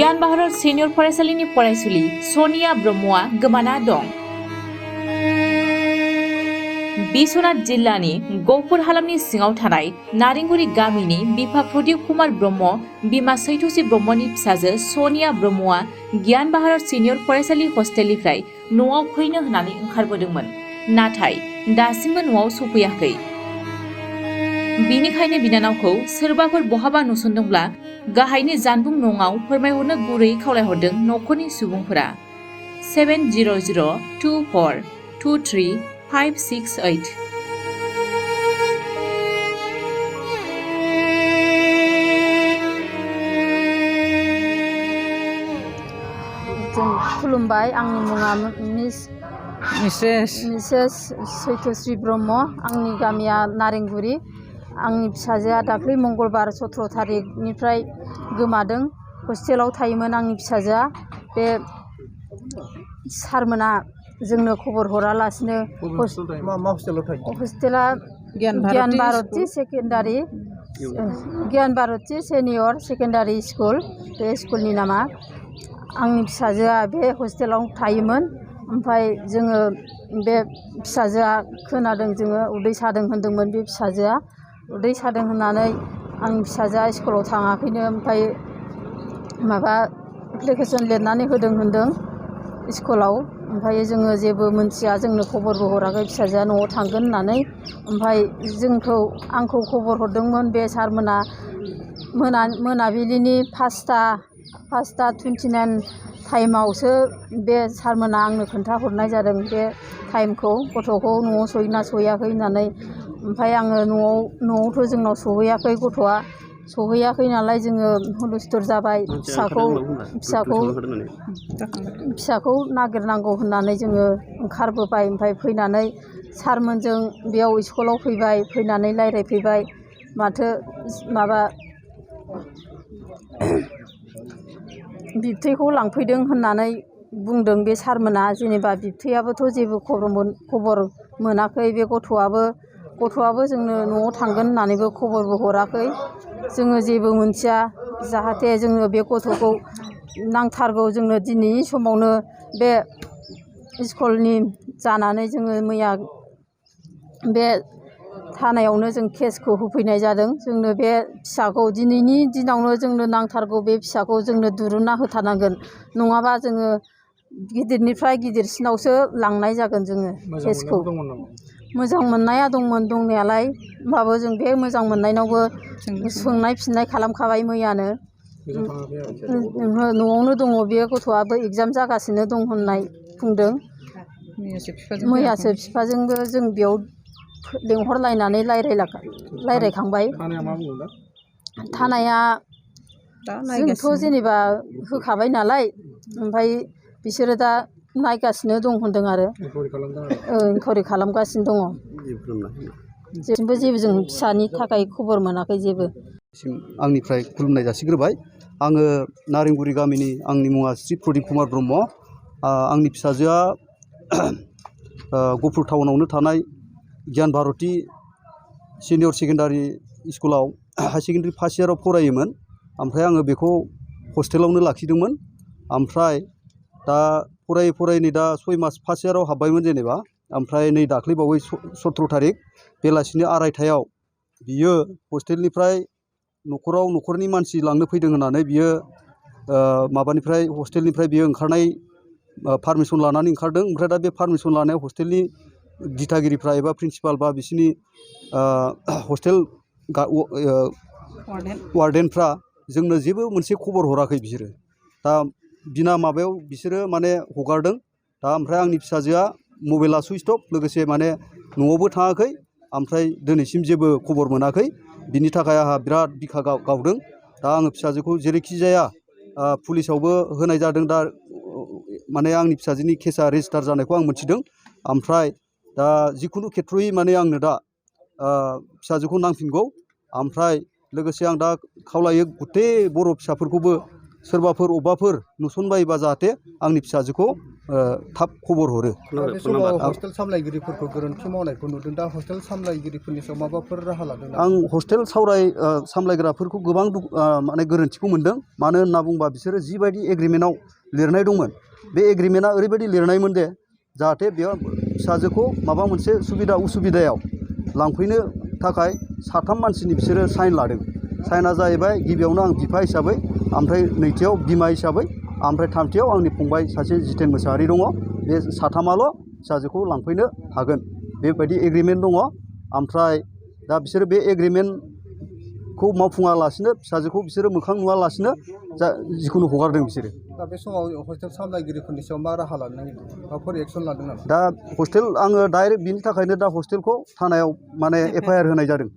गियान बाहार सिनियर फरायसालिनि फरायसुलि सनिया ब्रह्मआ गोमाना दं। बिश्वनाथ जिल्लानि गहपुर हालामनि सिङाव थानाय नारेंगुरी गामिनि बिफा प्रदीप कुमार ब्रह्म, बिमा सैथुसी ब्रह्मनि फिसाजो सनिया ब्रह्मआ गियान बाहार सिनियर फरायसालि हस्टेलनिफ्राय न'आव फैनो होननानै ओंखारबोदोंमोन, नाथाय दासिमबो न'आव सफैयाखै। बिनिखायनो बिनानावखौ सोरबाफोर बहाबा नुसनदोंब्ला गाहायनि जानबुं नङाव फोरमायहरनो गुरैयै खावलायहरदों न'खरनि सुबुंफोरा। 7002423568। खुलुमबाय, आंनि मुङा मिसेस सैथुश्री ब्रह्म। आंनि गामिया नारेंगुरी। आंनि फिसाजोआ दाख्लै मंगलबार 17 थारिखनिफ्राय गोमादों। हस्टेलाव थायोमोन आंनि फिसाजोआ। बे सारमोना जोंनो खबर हरालासिनो हस्टेला गियान भारती सेकेन्डारि गियान भारती सेनियर सेकेन्डारि स्कुल, बे स्कुलनि नामा। आंनि फिसाजोआ बे हस्टेलाव थायोमोन। ओमफ्राय जोङो बे फिसाजोआ खोनादों, जोङो उदै सादों होनदोंमोन। बे फिसाजोआ उदै सादों होननानै आंनि फिसाजोआ स्कुलाव थाङाखैनो। ओमफ्राय माबा एप्लिकेसन लिरनानै होदों स्कुलाव। ओमफ्राय जोङो जेबो मोनथिया, जोंनो खबरबो हराखै फिसाजोआ न'आव थांगोन होननानै। ओमफ्राय आंखौ खबर हरदोंमोन बे सारमोना मोनाबिलिनि 5:29 टाइमावसो बे सारमोना आंनो खोन्थाहरनाय जादों बे टाइमखौ, गथ'खौ न'आव सहैना सहैयाखै होननानै। ओमफ्राय आङो न'आवथ' जोंनाव सहैयाखै, गथ'आ सहैयाखै नालाय जोङो हुलुस्थुर जाबाय। फिसाखौ नागिरनांगौ होननानै जोङो ओंखारबोबाय। ओमफ्राय फैनानै सारमोनजों बेयाव स्कुलाव फैबाय, फैनानै रायज्लायफैबाय। माथो माबा बिबथैखौ लांफैदों होननानै बुंदों बे सारमोना। जेनेबा बिबथैयाबोथ' जेबो खबर मोनाखै। बे गथ'आबो जोंनो न'आव थांगोन होननानैबो खबरबो हराखै। जोङो जेबो मोनथिया। जाहाथे जोङो बे गथ'खौ नांथारगौ। जोंनो दिनैनि समावनो बे स्कुलनि जानानै जोङो मैया बे थानायावनो जों केसखौ होफैनाय जादों। जोंनो बे फिसाखौ दिनैनि दिनावनो जोंनो नांथारगौ। बे फिसाखौ जोंनो दिरुनना होथारनांगोन, नङाबा जोङो गिदिरनिफ्राय गिदिरसिनावसो लांनाय जागोन। जोङो केसखौ मोजां मोननाया दंमोन दंनायालाय, होमबाबो जों बे मोजां मोननायनावबो सोंनाय फिननाय खालामखाबाय मैयानो। न'आवनो दङ बे गथ'आबो, एगजाम जागासिनो दं होननाय बुंदों। मैयासो बिफाजोंबो जों बेयाव लेंहरलायनानै रायज्लायखांबाय। थानाया जोंथ' जेनेबा होखाबाय नालाय, ओमफ्राय बिसोरो दा नायगासिनो दं होनदों आरो इनकुवारि खालामगासिनो दङ। जेबो जों फिसानि थाखाय खबर मोनाखै जेबो। आंनिफ्राय खुलुमनाय जासिग्रोबाय। आङो नारेंगुरी गामिनि, आंनि मुङा श्री प्रदीप कुमार ब्रह्म। आंनि फिसाजोआ गहपुर टाउनावनो थानाय गियान भारती सिनियर सेकेन्डारि स्कुलाव हाई सेकेन्डारि फार्स्ट इयाराव फरायोमोन। ओमफ्राय आङो बेखौ हस्टेलावनो लाखिदोंमोन। ओमफ्राय दा फरायै नै दा 6 मास फार्स्ट इयाराव हाबबायमोन जेनेबा। ओमफ्राय नै दाख्लैबावै 17 थारिख बेलासिनि 2:30 बियो हस्टेलनिफ्राय न'खरनि मानसि लांनो फैदों होननानै बियो माबानिफ्राय हस्टेलनिफ्राय बियो ओंखारनाय पारमिसन लानानै ओंखारदों। ओमफ्राय दा बे पारमिसन लानायाव हस्टेलनि दिथागिरिफ्रा एबा प्रिन्सिपाल बा बिसिनि हस्टेल वार्डेनफ्रा जोंनो जेबो मोनसे खबर हराखै। बिसोरो दा बिना माबायाव बिसोरो माने हगारदों। दा ओमफ्राय आंनि फिसाजोआ मबाइला सुइच अफ, लोगोसे माने न'आवबो थाङाखै। ओमफ्राय दिनैसिम जेबो खबर मोनाखै। बिनि थाखाय आंहा बिराद बिखा गावदों। दा आङो फिसाजोखौ जेरैखि जाया पुलिसावबो होनाय जादों। दा माने आंनि फिसाजोनि केसा रेजिस्टार जानायखौ आं मोनथिदों। ओमफ्राय दा जिखुनु खेथ्रयै माने आंनो दा फिसाजोखौ नांफिनगौ। ओमफ्राय लोगोसे आं दा खावलायो गथै बर' फिसाफोरखौबो सोरबाफोर अबेबाफोर नुसनबायोबा जाहाथे आंनि फिसाजोखौ थाब खबर हरो। बे समाव हस्टेल सामलायगिरिफोरखौ गोरोन्थि मावनायखौ नुदों। दा हस्टेल सामलायगिरिफोरनि सायाव माबाफोर राहा लादों नामा? आं हस्टेल सामलायग्राफोरखौ गोबां माने गोरोन्थिखौ मोनदों। मानो होनना बुंबा बिसोरो जिबायदि एग्रिमेन्टआव लिरनाय दंमोन बे एग्रिमेन्टआ ओरैबायदि लिरनायमोन दे जाहाथे बेयाव फिसाजोखौ माबा मोनसे सुबिदा उसुबिदायाव लांफैनो थाखाय 3 मानसिनि बिसोरो साइन लादों। साइना जाहैबाय गिबियावनो आं बिफा हिसाबै, ओमफ्राय नैथियाव बिमा हिसाबै, ओमफ्राय थामथियाव आंनि फंबाय सासे जितेन मोसाहारि दङ। बे 3आल' फिसाजोखौ लांफैनो हागोन बेबायदि एग्रिमेन्ट दङ। ओमफ्राय दा बिसोरो बे एग्रिमेन्टखौ मावफुङालासिनो फिसाजोखौ बिसोरो मोखां नुवालासिनो जिखुनु हगारदों बिसोरो। दा बे समाव हस्टेल सामलायगिरिफोरनि सायाव मा राहा लानो नागिरदों? माबाफोर एक्सन लादों नामा? दा हस्टेल आङो डाइरेक्ट बिनि थाखायनो दा हस्टेलखौ थानायाव माने FIR होनाय जादों।